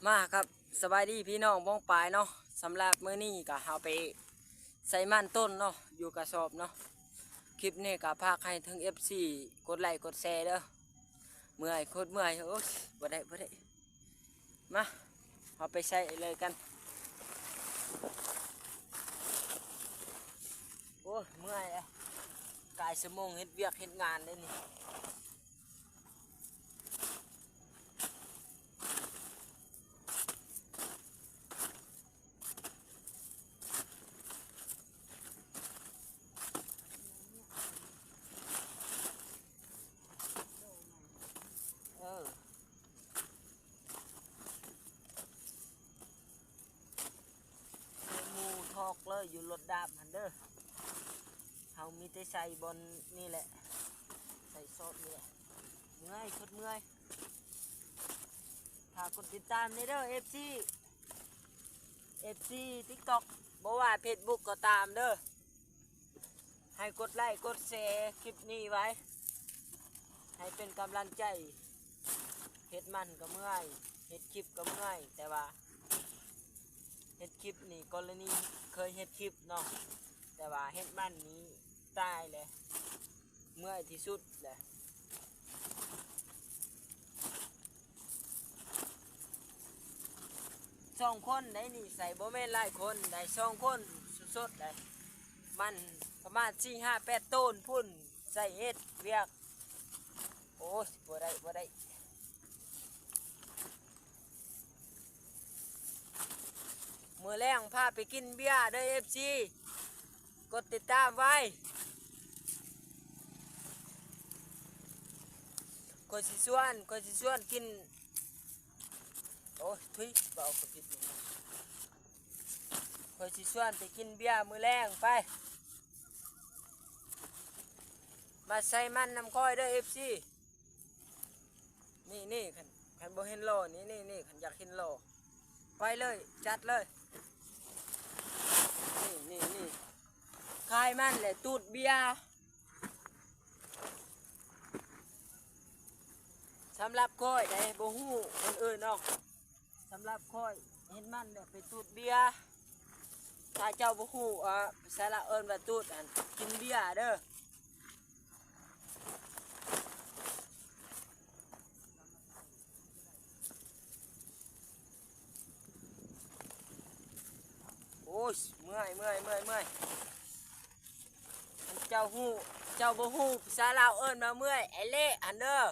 ມາຄັບ ສະບາຍດີພີ່ນ້ອງປ້ອງປາຍເນາະ. ສຳລັບມື້ນີ້ກໍເຮົາໄປໃສ່ມັນຕົ້ນເນາະ ຢູ່ກະສອບເນາະ. ຄລິບນີ້ກໍຝາກໃຫ້ເຖິງເອັຟຊີກົດໄລກົດແຊເດີ້. ເມື່ອຍ ໂຄດເມື່ອຍ ໂອ້ຍ ບໍ່ໄດ້ ບໍ່ໄດ້. ມາ ເຮົາໄປໃສ່ເລີຍກັນ. ໂອ້ຍ ເມື່ອຍແລ້ວ ກາຍຊົ່ວໂມງເຮັດວຽກເຮັດງານເດ້ນີ້. ເອີ ໃສ່ໝູ່ຖອກເລີຍ ຢູ່ລົດດາບຫັ້ນເດີ້. ເຮົາມີແຕ່ໃສ່ບ່ອນນີ້ແຫຼະ ໃສ່ຊອບນີ້ແຫຼະ. ເມື່ອຍ ໂຄດເມື່ອຍ. ຝາກກົດຕິດຕາມແດ່ເດີ້ ເອັຟຊີ ເອັຟຊີ ຕິກຕັອກ ບໍ່ວ່າເຟສບຸກກໍຕາມເດີ້. ໃຫ້ກົດໄລກົດແຊຄລິບນີ້ໄວ້ ໃຫ້ເປັນກຳລັງໃຈ. ເຮັດມັນກໍເມື່ອຍ ເຮັດຄລິບກໍເມື່ອຍ ແຕ່ວ່າເຮັດຄລິບນີ້ ກໍລະນີເຄີຍເຮັດຄລິບເນາະ ແຕ່ວ່າເຮັດມັນນີ້ຕາຍແຫຼະ ເມື່ອຍທີ່ສຸດແຫຼະ. ສອງຄົນໄດ໋ນີ້ ໃສ່ບໍ່ແມ່ນຫຼາຍຄົນໄດ໋ ສອງຄົນສົດໆໄດ໋. ມັນປະມານສີ່ຫ້າແປດໂຕນພຸ້ນ ໃສ່ເຮັດວຽກ. ໂອ້ຍ ບໍ່ໄດ້ ບໍ່ໄດ້. ມື້ແລງພາໄປກິນເບຍເດີ້ ເອັຟຊີ ກົດຕິດຕາມໄວ້. ຂ້ອຍຊິຊວນ ຂ້ອຍຊິຊວນກິນ ໂອ້ຍ ທຸຍ ເວົ້າກໍຜິດ. ຂ້ອຍຊິຊວນໄປກິນເບຍມື້ແລງ ໄປ ມາໃສ່ມັນນຳຂ້ອຍເດີ້ ເອັຟຊີ. ນີ້ໆ ຄັນ ຄັນບໍ່ເຫັນຫຼໍ່ ນີ້ໆ ຄັນຢາກເຫັນຫຼໍ່ ໄປເລີຍ ຈັດເລີຍ. ນີ້ໆໆ ຂາຍມັນແຫຼະຕູດເບຍ. ສຳລັບຂ້ອຍໄດ໋ ບໍ່ຮູ້ຄົນອື່ນເນາະ ສຳລັບຂ້ອຍເຫັນມັນແຫຼະໄປຕູດເບຍ. ຖ້າເຈົ້າບໍ່ຮູ້ ອາ ພາສາລາວເອີ້ນວ່າຕູດ ອັນ ກິນເບຍເດີ້. ໂອ້ຍ ເມື່ອຍ ເມື່ອຍ ເມື່ອຍ ເມື່ອຍ. ຄັນເຈົ້າຮູ້ ເຈົ້າບໍ່ຮູ້ພາສາລາວເອີ້ນວ່າເມື່ອຍ ໄອ້ເລະຫັ້ນເດີ້.